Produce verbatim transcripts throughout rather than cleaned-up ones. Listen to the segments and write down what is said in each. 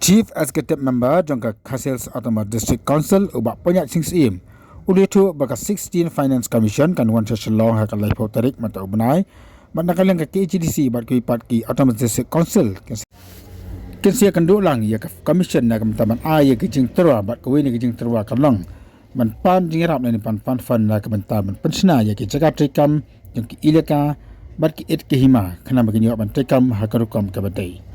Chief Executive Member jong ka Khasi Hills Autonomous District Council, u Bah Pynïaid Sing Syiem, u la ïathuh ba ka sixteen Finance Commission kan wan sha Shillong ha ka laiphew tarik mynta u bnai. Bad na ka liang ka K H A D C bad kiwei pat ki Autonomous District Council kin sa ïakynduh lang ïa ka Commission na ka bynta ban ai ïa ka jingtyrwa, bad kawei na ka jingtyrwa kan long ban pan jingïarap lane ban pan fund na ka bynta ban pynshna ïa ki jaka treikam jong ki elaka bad ki ïit ki hima, khnang ba kin ïoh ban treikam ha ka rukom kaba dei.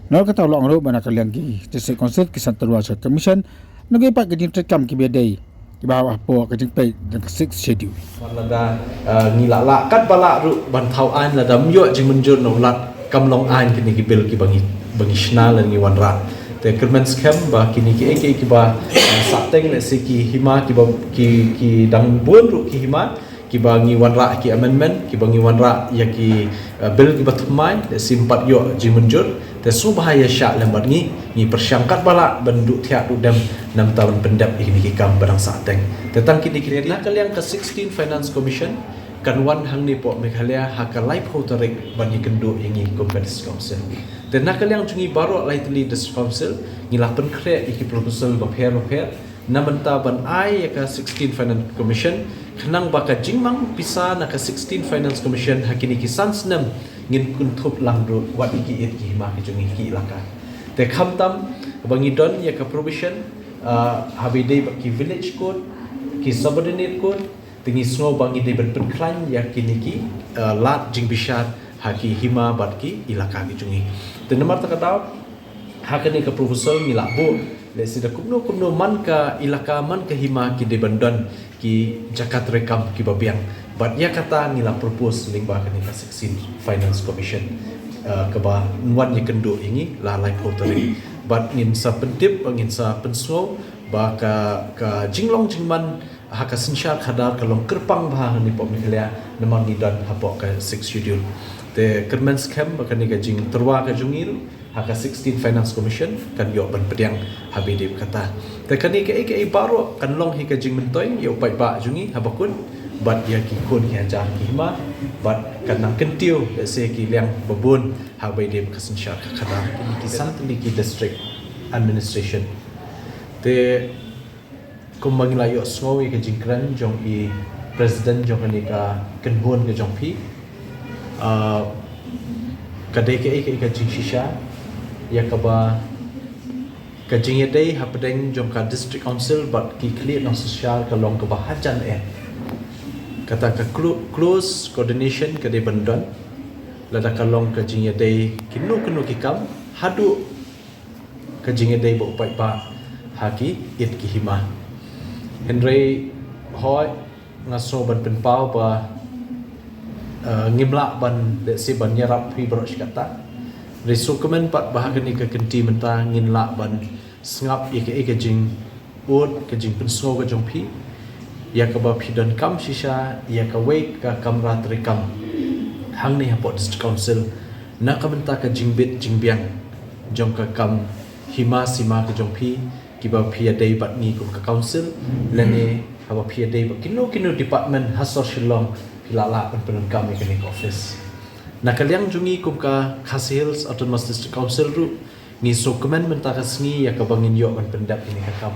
Nalor kata, u la ong ruh ba na ka liang ki District Council ki sa tyrwa sha ka Commission na kiwei pat ki jingtreikam kiba dei, kiba hap hapoh ka jingpeit jong ka Sixth Schedule. Lada, uh, ngi la lah katba lah ruh ban thaw aiñ, lada ym ïoh jingmynjur na u Lat, kam long aiñ kine ki bill kiba ngi, ba ngi shna lane ngi wanrah. Te kyrmen skhem ba kine kiei kiei kiba, uh, sahteng, lehse ki hima kiba, ki, ki dang bun ruh ki hima kiba ngi wanrah ki amendment, kiba ngi wanrah ïa ki, uh, bill kiba thymmai, lehse ym pat ïoh jingmynjur. Te sngewbha ïa shah lem bad ngi, ngi pyrshang katba lah ban duh thiah duh dem namar ban pyndep ïa kine ki kam ba dang sahteng. Te tang kine ki, na ka liang ka sixteen Finance Commission kan wan hangne hapoh Meghalaya ha ka laiphew tarik ban ïakynduh ïa ngi kum ka District Council. Te na ka liang jong ngi baroh lai tylli District Council ngi la pynkhreh ïa ki proposal bapher bapher na bynta ban ai ïa ka sixteen Finance Commission, khnang ba ka jingmang pisa na ka sixteen Finance Commission ha kine ki san snem ngin kynthup lang ruh wat ïa ki ïit ki hima ki jong ngi ki elaka. Te khamtam ba ngi don ïa ka provision, uh, haba ïadei bad ki village code, ki subordinate code, te ngi sngew ba ngi dei ban pynkhlaiñ ïa kine ki, uh, lad jingbishar ha ki hima bad ki elaka ki jong ngi. Te namar kata ka daw ha kane ka proposal ngi la buh, lehse da kumno kumno man ka elaka man ka hima ki dei ban don ki jaka treikam kiba biang. Bad ïa kata ngi la propose lyngba kane ka sixteen Finance Commission, uh, kaba wan ïakynduh ïa ngi la laiphew tarik. Bad ngin sa pyntip, ngin sa pynsngew ba ka, ka jinglong jingman ha ka synshar khadar ka long kyrpang bha hangne hapoh Meghalaya namar ngi don hapoh ka Sixth Schedule. Te kyrmen skhem ba kane ka jingtyrwa ka jong ngi ruh ha ka sixteen Finance Commission kan ïoh ban pdiang haba ïadei bad kata. Te kane kaei kaei baroh kan long hi ka jingmyntoi ïa u paidbah jong ngi haba kut bad ïa ki khun ki hajar ki hima, bad kan nang kyntiew lehse ki liang babun haba ïadei bad ka synshar ka khadar kine ki san tylli ki district administration. Te kumba ngi la ïohsngew ïa ka jingkren jong i President jong kane ka kynhun ka jong phi, ah, ka dei kaei kaei ka jingshisha ïa kaba ka jingïadei hapdeng jong ka District Council bad ki khlieh nongsynshar ka long kaba hajan eh. Kata ka clo-, close coordination ka dei ban don lada ka long ka jingïadei kino kino ki kam, haduh ka jingïadei bad u paidbah ha ki ïit ki hima. Hynrei hooid nga sngew ban pynpaw ba, eh, ngim lah ban, lehse ban ïarap phi baroh shi katta. Hynrei sngewkmen pat ba ha kane ka kynti mynta ngin lah ban sngap ïa kaei ka jing ud, ka jingpynsngew ka jong phi ïa kaba phi donkam shisha ïa kawei ka kamra treikam hangne hapoh District Council na ka bynta ka jingbit jingbiang jong ka kam hima sima ka jong phi, kiba phi ïadei bad ngi kum ka council, lane haba phi ïadei bad kino kino department ha sor Shillong, phi lah lah ban pyndonkam ïa kane ka office. Na ka liang jong ngi kum ka Khasi Hills Autonomous District Council ruh, ngi sngewkmen mynta ka sngi ïa kaba ngin ïoh ban pyndep ïa kane ka kam.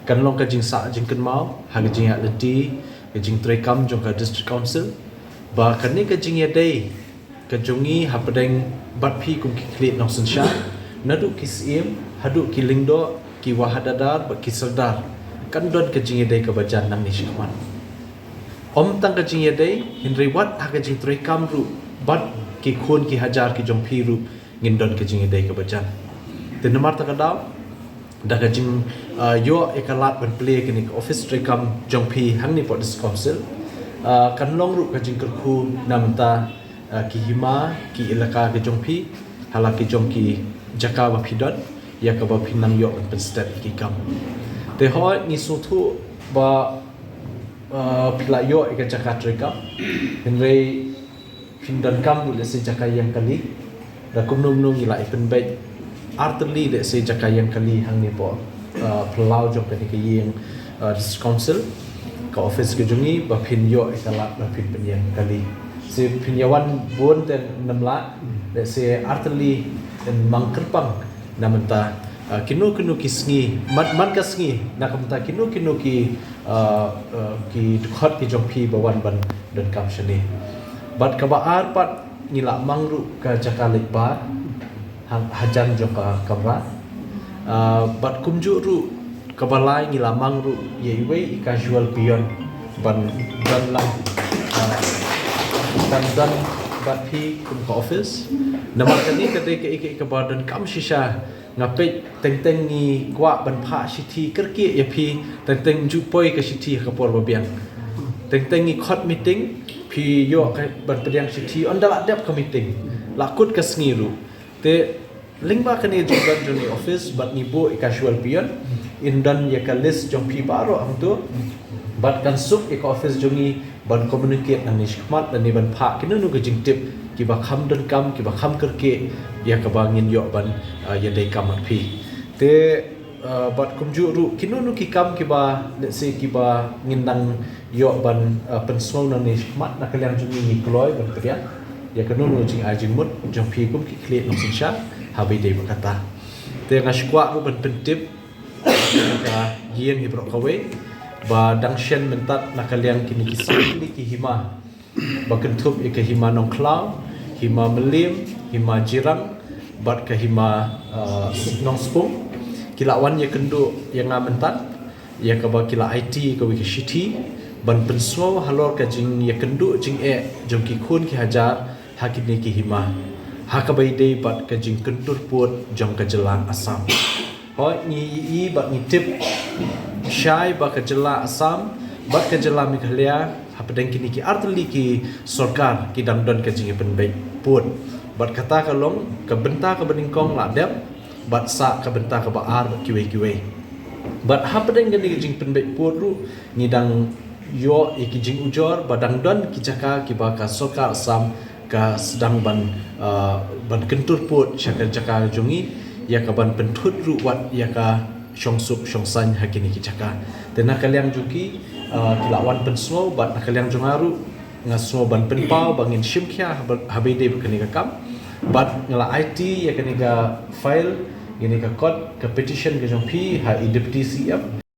Kan long ka jingsah jingkynmaw ha ka jingïaid lynti, ka jingtreikam jong ka District Council, ba kane ka jingïadei ka jong ngi hapdeng bad phi kum ki khlieh nongsynshar, naduh ki syiem haduh ki lyngdoh, ki wahadadar bad ki sordar, kan don ka jingïadei kaba jan nangne shakhmat. Ym tang ka jingïadei, hynrei wat ha ka jingtreikam ruh bad ki khun ki hajar ki jong phi ruh ngin don ka jingïadei kaba jan. Te namar kata ka daw, da ka jing, ah, ïoh ïa ka lad ban plie kane ka office treikam jong phi hangne hapoh District Council, ah, kan long ruh ka jingkyrkhu na bynta, ah, ki hima, ki elaka ki jong phi, ha la ki jong ki jaka ba phi don, ïa kaba phi nang ïoh ban pynstet ïa ki kam. Te hooid ngi sngewthuh ba, ah, phi la ïoh ïa ka jaka treikam, hynrei phin donkam ruh lehse jaka ïeng kali. Da kumno kumno ngi la ïa pynbeit artylli lehse jaka ïeng kali hangne hapoh, ah, phyllaw jong kane ka ïing, ah, District Council, ka office ka jong ngi, ba phin ïoh ïa ka lad ba phin pynïeng kali. Lehse phin ïa wan bun te ym lah, lehse artylli yn mang kyrpang na bynta Uh, kino kino ki sngi, man, man ka sngi, na ka bynta kino kino ki, uh, uh, ki dkhot ki jong phi ba wan ban donkam shane. Bad kaba ar pat ngi la mang ruh ka jaka leit bar ha, hajan jong ka kamra. Uh, bad kumjuh ruh kaba lai ngi la mang ruh ïa iwei i casual peon ban don lang, uh, ban don bad phi kum ka office. Namar kane ka dei kaei kaei kaba donkam shisha. Nga peit teng teng ngi kwah ban phah shithi kyrkieh ïa phi, teng teng ju poi ka shithi ha ka por ba biang. Teng teng ngi khot meeting, phi ïoh ka ban pdiang shithi ynda la dep ka meeting, la kut ka sngi ruh. Te lyngba kane jingdon jong i office bad ngi buh i casual peon, in don ïa ka list jong phi baroh hangto. Bad kan suk ïa ka office jong ngi ban communicate nangne shakhmat lane ban phah kino kino ka jingtip kiba kham donkam, kiba kham kyrkieh ïa kaba ngin ïoh ban, uh, ïadei kam bad phi. Te, uh, bad kumjuh ruh kino kino ki kam kiba, let's say, kiba ngin nang ïoh ban, uh, pynsngew nangne shakhmat, na ka liang jong ngi ngi kloi ban pdiang ïa kano kano jingai jingmut jong phi kum ki khlieh nongsynshar haba ïadei bad kata. Te nga sngewkwah ruh ban pyntip ka ïing hi baroh kawei ba dang shen mynta na ka liang kine ki sien tylli ki hima ba kynthup ïa ka Hima Nongkhlaw, Hima Mylliem, Hima Jirang bad ka Hima, uh, Nongspung, ki la wan ïakynduh ïa nga mynta ïa kaba ki la aiti kawei ka shithi ban pynsngew halor ka jingïakynduh jingeh jong ki khun ki hajar ha kine ki hima ha kaba ïadei bad ka jingkyntur pud jong ka jylla Assam. Hooid, ngi ïohi bad ngi tip shai ba ka jylla Assam bad ka jylla Meghalaya hapdeng kine ki artylli ki sorkar ki dang don ka jingïapynbeit pud. Bad kata ka long ka bynta kaba nyngkong la dep bad sa ka bynta kaba ar bad kiwei kiwei. Bad hapdeng kane ka jingpynbeit pud ruh ngi dang ïoh ïa ki jingujor ba dang don ki jaka kiba ka sorkar Assam ka sdang ban, uh, ban kyntur pud sha ka jaka jong ngi ïa ka ban pynthut ruh wat ïa ka shongsuk shongsaiñ ha kine ki jaka. Te na ka liang jong ki, uh, ki la wan pynsngew bad na ka liang jong nga ruh nga sngew ban pynpaw ba ngin shim khia haba, haba ïadei bad kane ka kam. Bad nga la aiti ïa kane ka file, kane ka kot, ka petition ka jong phi ha i Deputy C M.